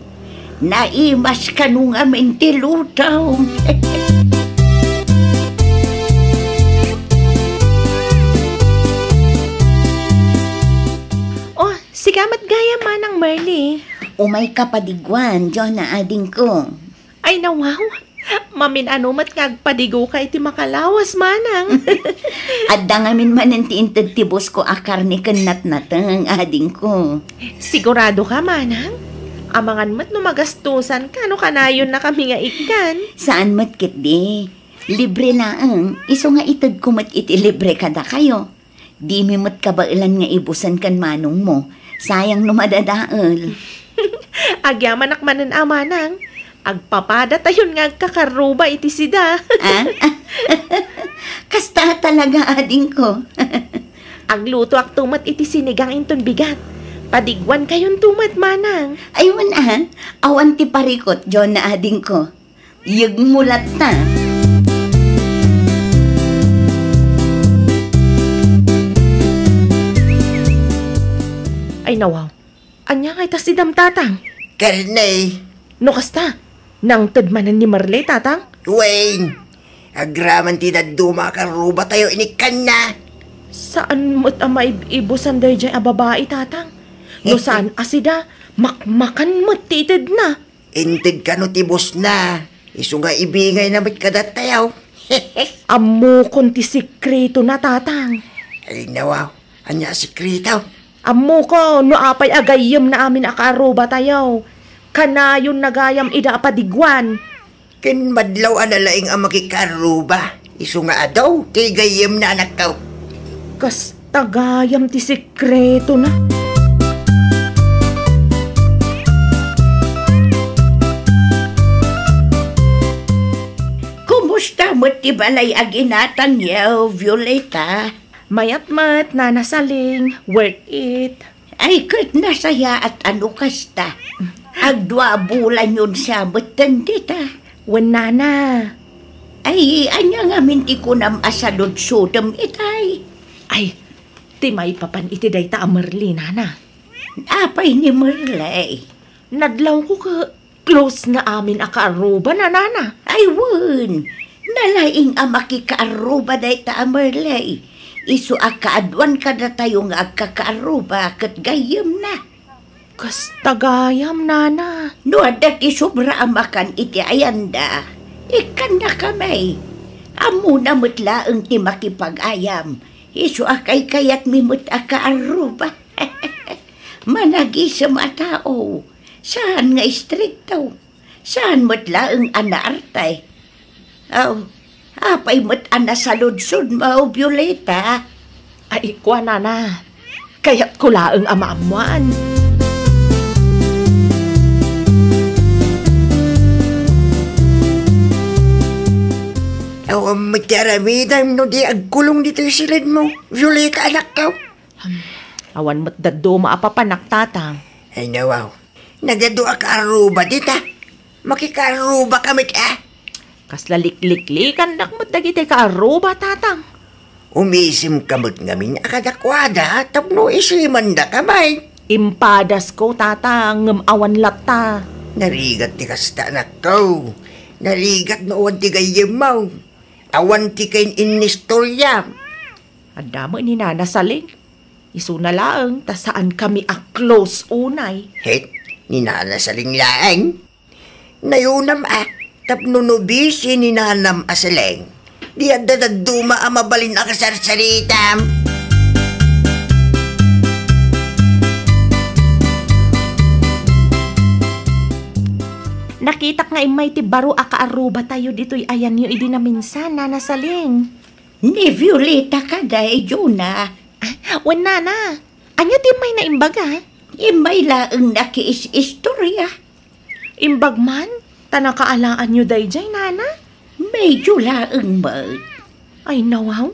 Naimas kano ngamin ti luto. Oh, sika met gayam, Manang Merly. Umayka padiguan, Jonah, adingko. Ay, nawaw. Mamin-ano met nga agpadigoka iti makalawas, manang. Adda ngamin manen ti inted ti boss ko a karne ken natnateng, adingko. Siguradoka, manang? Amangan met no magastosanka no kanayonnakami nga ikkan. Saan met ketdi. Libre laeng, isu nga itedko met iti libre kadakayo. Dimi met kabaelan nga ibusen ken manongmo. Sayang no madadael. Agyamanak manen a, manang. Agpapadatayon nga agkakarruba iti sida. Ah? Kasta talaga, adingko. Aglutoakto met iti sinigang inton bigat. Padiguankayonto met, manang. Ay, wen a. Awan ti parikot, Jonah, adingko. Yegmo latta. Ay, nawaw. Ania ngay ta sidam, tatang? Karne. No kasta, nangted manen ni Merly, tatang? Wen, agraman ti dadduma a karrubatayo inikkanna. Saan met a maib-ibusan daydiay a babai, tatang? No saan a sida, makmakan met ti itedna. Inted kano ti boss na, isu nga ibingayna met kadatayo. Ammokon ti sikretona, tatang. Ay, nawaw, ania a sikreto? Ammokon no apay a gayyemna amin a kaarrubatayo. Kanayonna gayam ida a padiguan. Ken madlaw a nalaing a makikaarruba, isu nga adu ti gayyemna, anakko. Kas Tagayam ti sekretona. Kumusta met ti balay a ginatangyo, Violeta? Mayat met, Nana Saling. Worth it. Ay, ket nasayaat a no kasta. Agdua a bulanyon sa met dita. Wen, Nana. Ay, ania ngamin ti kunam a saludsodem itay? Ay, ti maipapan iti dayta a Merly, nana. Apay ni Merly? Nadlawko ket close na amin a kaarrubana, nana. Ay, wen. Nalaing a makikaarruba dayta a Merly. Isu a kaaduan kadatayo nga agkakaarruba ket gayyemna. Kasta gayam, nana. No adda ti sobra a makan iti ayanda, ikkannakami. Ammona met laeng ti makipagayam. Isu a kaykayatmi met a kaarruba. Managisem a tao. Saan nga istrikto. Saan met laeng a naarte. Aw, apay met a nasaludsodmo, Violeta? Ay, kuanana, kayatko laeng a maammuan. Awan met ti aramidem no di agkulong ditoy siledmo, Violeta, anakko. Hmm, awan met dadduma a papanak, tatang. Ay, nawaw. Nagadu a kaarruba dita. Makikaarrubaka met, a? Kasla likliklikandak met dagiti kaarruba, tatang. Umisimka met ngamin a kadakuada tapno isimandaka met. Impadasko, tatang, ngem awan latta. Narigat ti kasta, anakko. Narigat no awan ti gayyemmo. Awan ti kain-innistoriam. Adda met ni Nana Saling. Isuna laeng ta saankami a close unay. Hek, ni Nana Saling laeng? Nayunam a, tapno no bisi ni Nanam a Saling, di adda dadduma a mabalin a kasarsaritam. Nakitak nga immay ti baro a kaarrubatayo ditoy ayanyo idi naminsan, Nana Saling. Ni Violeta kadi, Jonah. Ah, wen, nana. Ania ti immay na imbaga? Immay laeng nakiis-istorya. Imbag man, ta nakaalaanyo daydiay, nana? Medyo laeng met. Ay, nawaw.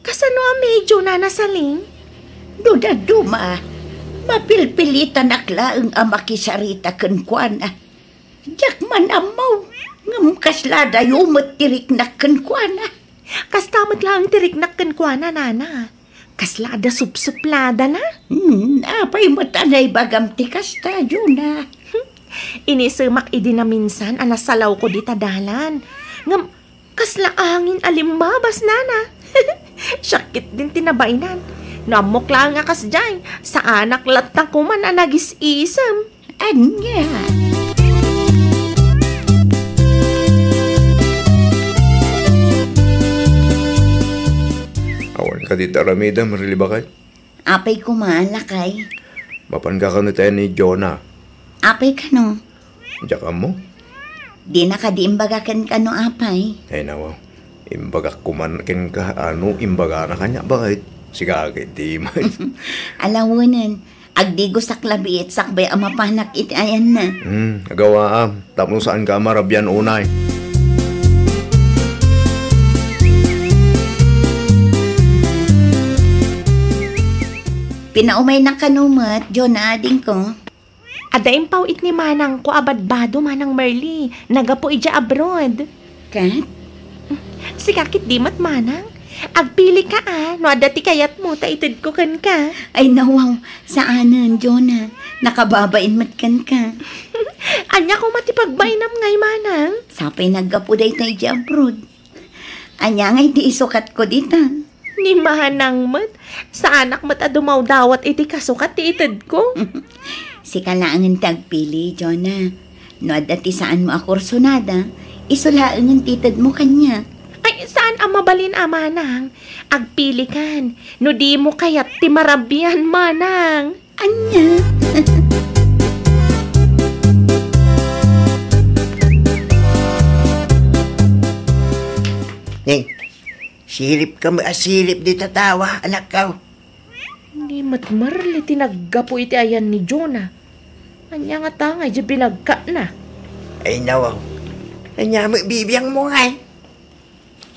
Kasano a medyo, Nana Saling? No dadduma, mapilpilitanak laeng a makisarita kenkuana. Diak man ammo, ngem kasla adayo met ti riknak kenkuana. Kasta met laeng ti riknak kenkuana, nana. Kasla adda supsupladana. Hmm, apay met a naibagam ti kasta, Jonah? Inisemak idi naminsan a nasalawko dita dalan. Ngem kasla angin a limbabas, nana. Siak ketdin ti nabainan. No ammok laeng a kasdiay, saanak latta koman a nagis-isem. Ania? Awan kadi ti aramidem, Marley, baket? Apay koma, lakay? Mapanka kano tayo ni Jonah. Apay kano? Diak ammo. Dina kadi imbaga kenka no apay? Ay, nawa. Imbagak koman kenka, ano, imbagana kaniak, baket? Sika, agay, di man. Alawenen, agdigosak labi iti sakbay a mapanak iti ayanna. Hmm, agawaam. Tapno saanka a marabian unay. Pinaumaynak kano met, Jonah, adingko. Adda impaw-it ni manangko a badbado, Manang Merly. Naggapu idiay abroad. Ket? Sika ketdi met, manang. Agpilika a, no adda ti kayatmo, ta itedko kenka. Ay, nawaw. Saanen, Jonah. Nakababain met kenka. Ania koma ti pagbainam ngay, manang? Sapay naggapu dayta idiay abroad. Ania ngay ti isukatko dita? Ni manang met, saanak met a dumawdawat iti kasukat ti itedko. Sika laengen ti agpili, Jonah. No adda ti saanmo a kursonada, isu laengen ti itedmo kaniak. Ay, saan a mabalin a, manang. Agpilikan, no dimo kayat ti marabian, manang. Ania? Ning, siripka met a sirip dita tawa, anakko. Ni met Merly ti naggapu iti ayan ni Jonah. Ania ngata ngay diay binagkatna? Ay, nawaw. Ania met bibiangmo ngay?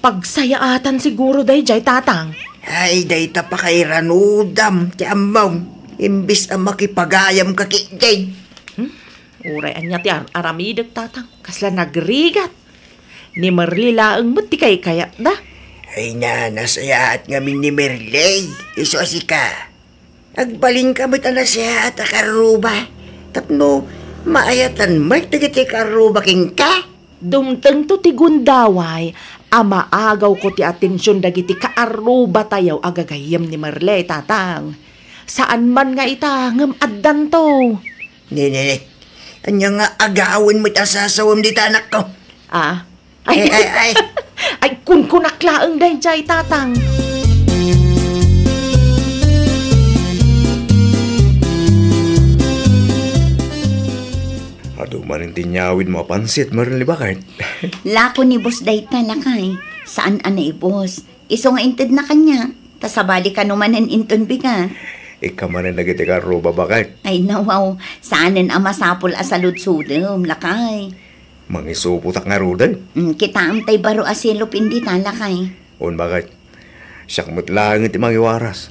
Pagsayaatan siguro daydiay, tatang. Ay, dayta pakairanudam ti ammom, imbes a makipagayamka ketdi. Hmm? Uray ania ti ar-, aramidek, tatang. Kasla nagrigat. Ni Merly laeng met ti kaykayatda. Ay, na, nasayaat ngamin ni Merly. Isu a sika. Agbalinka met a nasayaat a kaarruba, tapno maayatan met dagiti kaarruba kenka. Dumtengto ti gundaway, a maagawko ti atension dagiti kaarrubatayo a gagayyem ni Merle, Tatang. Saan man nga ita, ngem addanto. Nini, ania nga agawen met a sasawem dita, anakko? Ah? Ay, ay, ay. Ay, kunkunak laeng daydiay, Tatang. Adu manen ti inyawidmo a pansit, Merle, baket? Lako ni boss dayta, lakay. Saan a naibos. Isu nga intedna kaniak, ta sabali kano manen inton bigat. Ikka manen dagiti kaarruba, baket? Ay, nawaw, saanen a masapul a saludsodem, lakay. Mangisupotak ngaruden? Mm, kitaem tay baro a silop indi ta, lakay. Wen, baket? Siak met laeng ti mangiwaras.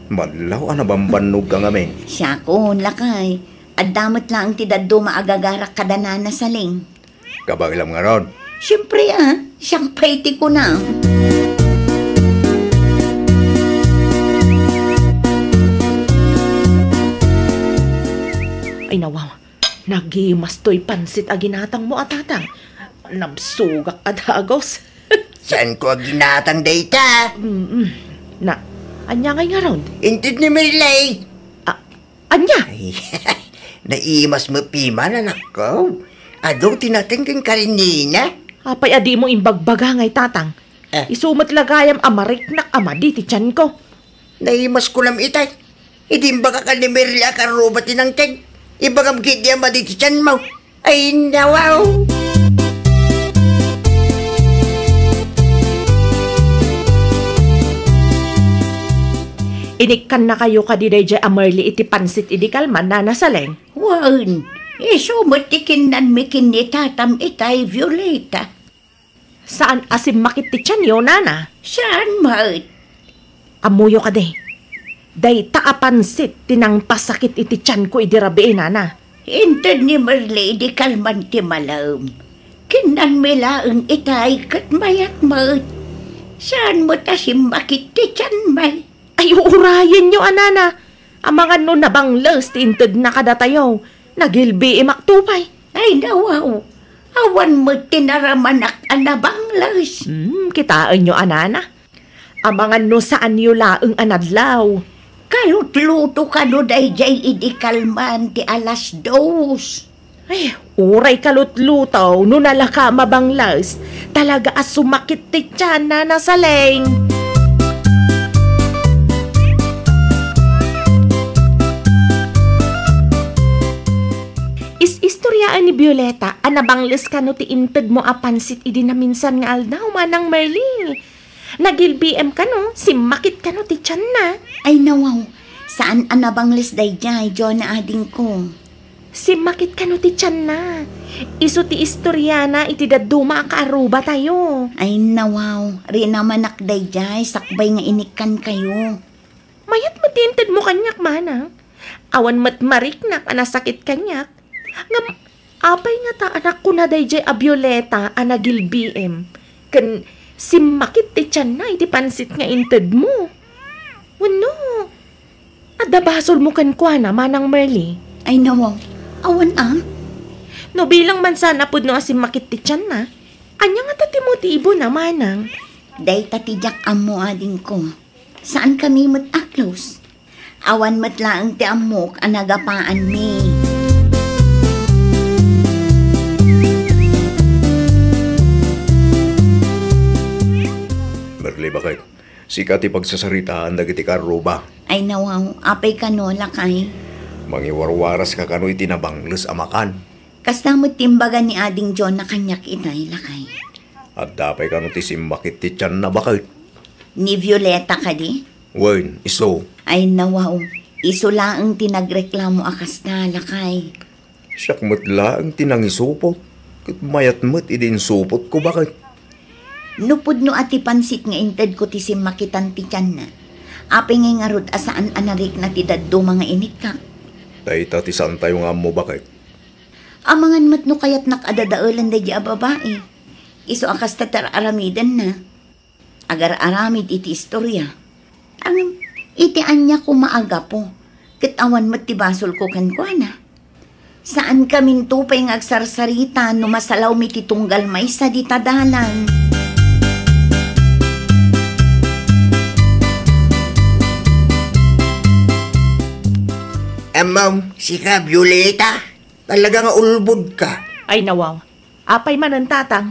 Madlaw a nabambannogka ngamin. Siakon, lakay. Adda met laeng ti dadduma a gagarak kada Nana Saleng. Kabaelam ngarud? Siempre, a. Siak pay ti kunam. Ay, nawaw. Nagimas toy pansit a ginatangmo a, Tatang. Nabsogak a dagus. Saanko a ginatang dayta? Mm-mm. Na, ania ngay ngarud? Inted ni Merle. A-, ania? Ay, naimas met piman, anakko. Adu ti nateng ken karinina. Apay a dimo imbagbaga ngay, Tatang? Eh. Isu met la gayam a mariknak a madi ti tianko. Naimas kunam itay. Idi imbagak a ni Merle a kaarruba ti nangted. Ibagam ketdi a madi ti tianmo. Ay, nawaw! Inikkannakayo kadi daydiay a Merle iti pansit idi kalman, Nana Saleng? Wen, isu met ti kinnanmi ken ni tatam itay, Violeta. Saan a simmakit ti tianyo, Nana? Saan met. Ammoyo kadi, dayta a pansit ti nangpasakit iti tianko idi rabii, Nana. Inted ni Merle idi kalman ti malem. Kinnanmi laeng itay ket mayat met. Saan met a simmakit ti tianmi. Ay, uurayenyo a, Nana. Amangan no nabangles ti intedna kadatayo. Nagilbiimak to pay. Ay, nawaw. Awan met ti naramanak a nabangles. Hmm, kitaenyo a, Nana. Amangan no saanyo laeng a nadlaw. Kalutluto kano daydiay idi kalman ti alas dos. Ay, uray kalutluto no nalaka mabangles. Talaga a sumakit ti tian, Nana Saleng. Is-istoriaan ni Violeta a nabangles kano ti intedmo a pansit idi naminsan nga aldaw, Manang Merle. Nagilbiim kano, simmakit kano ti tianna. Ay, nawaw. Saan a nabangles daydiay, Jonah adingko. Simmakit kano ti tianna. Isu ti istoriana iti dadduma a kaarrubatayo. Ay, nawaw. Rinamanak daydiay, sakbay nga inikkankayo. Mayat met ti intedmo kaniak, Manang. Awan met mariknak a nasakit kaniak. Ngem, apay ngata a nakuna daydiay a Violeta a nagilbiim ken simmakit ti tianna iti pansit nga intedmo? Wenno, adda basolmo kenkuana, Manang Merle? Ay, nawaw. Awan a. No bilang man sana pudno a simmakit ti tianna, ania ngata ti motibona, Manang? Dayta ti diak ammo, adingko. Saankami met a close. Awan met laeng ti ammok a nagapaanmi. Merle, baket, sika ti pagsasaritaan dagiti kaarruba. Ay, nawaw, apay kano, lakay? Mangiwarwaraska kano iti nabangles a makan. Kasta met ti imbaga ni Ading Jonah kaniak itay, lakay. Adda pay kano ti simmakit ti tianna, baket? Ni Violeta kadi? Wen, isu. Ay, nawaw. Isu laeng ti nagreklamo a kasta, lakay. Siak met laeng ti nangisupot. Ket mayat met idi insupotko, baket? No pudno a ti pansit nga intedko ti simmakitan ti tianna, apay ngay ngarud a saan a narikna ti dadduma nga inikkak? Dayta ti saantayo nga ammo, baket. Amangan met no kayatnak a dadaelen daydi a babai. Isu a kasta ti ar-aramidenna. Agar-aramid iti istoria. Ngem, iti ania koma a gapu, ket awan met ti basolko kenkuana. Saankaminto pay nga agsarsarita no masalawmi ti tunggal maysa dita dalan. Ammom, sika, Violeta, talaga nga ulbod ka. Ay, nawaw. Apay manen, Tatang?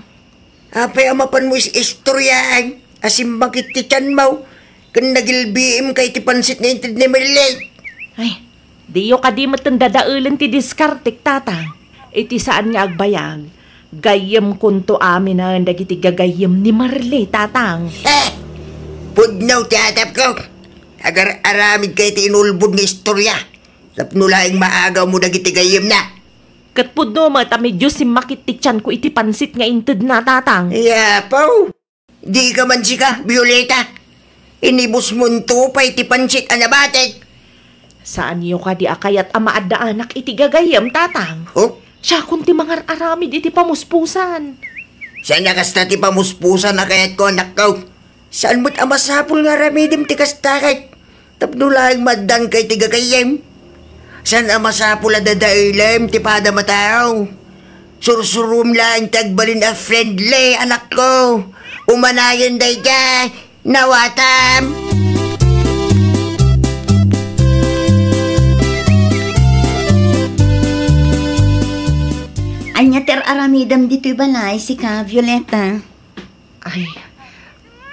Apay a mapanmo is-istoriaan a simmakit ti tianmo ken nagilbiim ka iti pansit nga inted ni Merle? Ay, diyo kadi metten dadaelen ti diskartek, Tatang. Iti saan nga agbayag, gayyemkonto aminen dagiti gagayyem ni Merle, Tatang. Eh! Pudno ti atapko! Agar-aramidka iti inulbod nga istoria tapno laeng maagawmo dagiti gayyemna. Ket pudno met a medio simmakit ti tianko iti pansit nga intedna, Tatang. Yapaw! Dika man sika, Violeta. Inibusmonto pay ti pansit a nabatek. Saanyo kadi a kayat a maaddaanak iti gagayyem, Tatang? Oh? Siakon ti mangar-aramid iti pamuspusan. Saan a kasta ti pamuspusan a kayatko, anakko. Saan met a masapul nga aramidem ti kasta ket tapno laeng maaddaanka iti gagayyem. Saan a masapul a dadaelem ti padam a tao. Sursurom laeng ti agbalin a friendly, anakko. Umanayon dayta, nawatam. Ania ti ar-aramidem ditoy balay, sika, Violeta? Ay,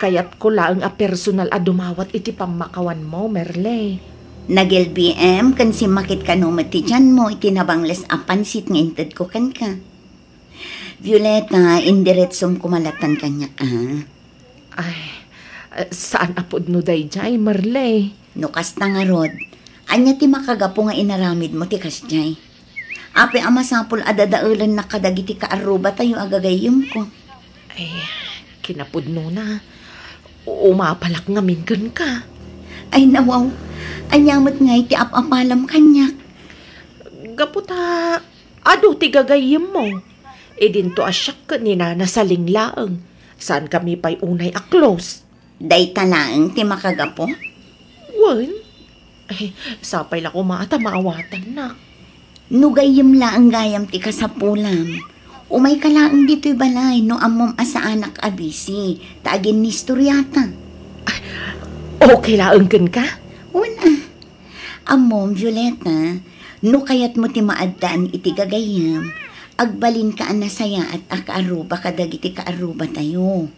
kayatko laeng a personal a dumawat iti pammakawanmo, Merle. Nagilbiim ken simmakit kano met ti tianmo iti nabangles a pansit nga intedko kenka. Violeta, indiretsom koma latan kaniak, a. Ay, eh, saan a pudno daydiay, Merle. No kasta ngarud, ania ti makagapu nga inaramidmo ti kasdiay? Apay a masapul a dadaelennak kadagiti kaarrubatayo a gagayyemko? Ay, kinapudnona, umapalak ngamin kenka. Ay, nawaw, ania met ngay ti ap-apalam kaniak? Gapu ta adu ti gagayyemmo. Idinto a siak ken ni Nana Saling laeng. Saankami pay unay a close. Dayta laeng ti makagapu? Wen. Eh, sapay la koma ta maawatannak. No gayyem laeng gayam ti kasapulam, umayka laeng ditoy balay no ammom a saanak a busy, ta aginnistoriata. Ay, okay laeng kenka? Wen a. Ammom, Violeta, no kayatmo ti maaddaan iti gagayyem, agbalinka a nasayaat a kaarruba kadagiti kaarrubatayo.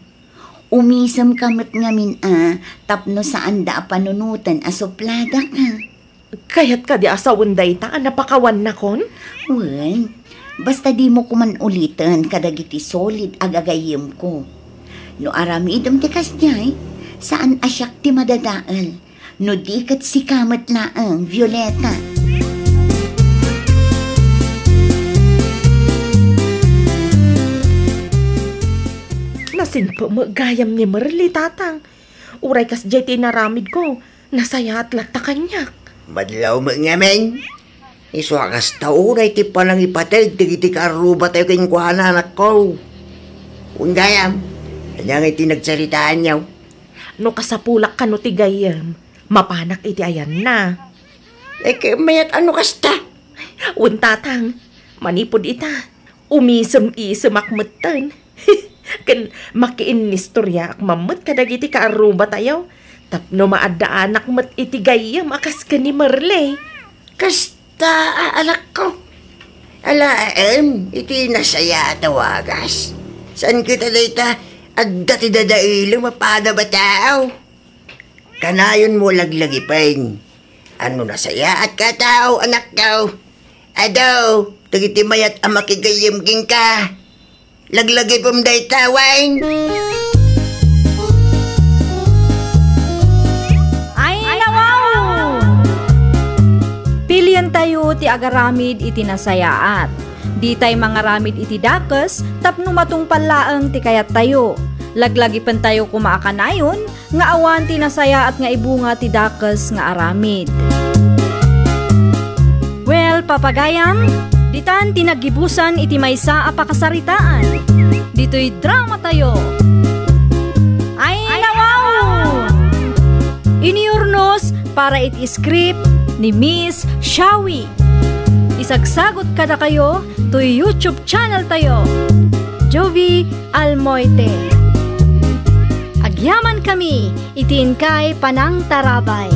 Umisemka met ngamin a tapno saanda a panunoten a supladaka. Kayat kadi a sawen dayta a napakawannakon? Wen, basta dimo koman uliten kadagiti solid a gagayyemko. No aramidem ti kasdiay, saan a siak ti madadael. No di ket sika met laeng, Violeta. Nasinpe met gayam ni Merle, Tatang. Uray kasdiay ti inaramidko, nasayaat latta kaniak. Madlaw met ngamin. Isu a kasta unay ti panangipateg dagiti kaarrubatayo kenkuana, anakko. Wen gayam, ania ngay ti nagsaritaanyo? No kasapulak kano ti gayyem, mapanak iti ayanna. Ay, ket mayat a no kasta? Wen, Tatang, manipud ita, umisem-isemak metten. Ken makiinnistoriaak man met kadagiti kaarrubatayo tapno maaddaanak met iti gayyem a kas ken ni Merle. Kasta, a, anakko. Alaem iti nasayaat a wagas. Saan ket a dayta adda ti dadaelem a padam a tao? Kanayonmo laglagipen a no nasayaatka a tao, anakko. Adu dagiti mayat a makigayyem kenka. Laglagipem dayta, wen. Ay, nawaw! Pilientayo ti agaramid iti nasayaat. Ditay mangaramid iti dakes tapno matungpal laeng ti kayattayo. Laglagipentayo koma a kanayon nga awan ti nasayaat nga ibunga ti dakes nga aramid. Well, papagayam, ditan ti naggibusan iti maysa a pakasaritaan. Ditoy dramatayo. Ay, nawaw! Inurnos para iti script ni Miss Shawi. Isagsagut kadakayo toy YouTube channel tayo, Jovi Almoite. Agyaman kami iti inkay panangtarabay.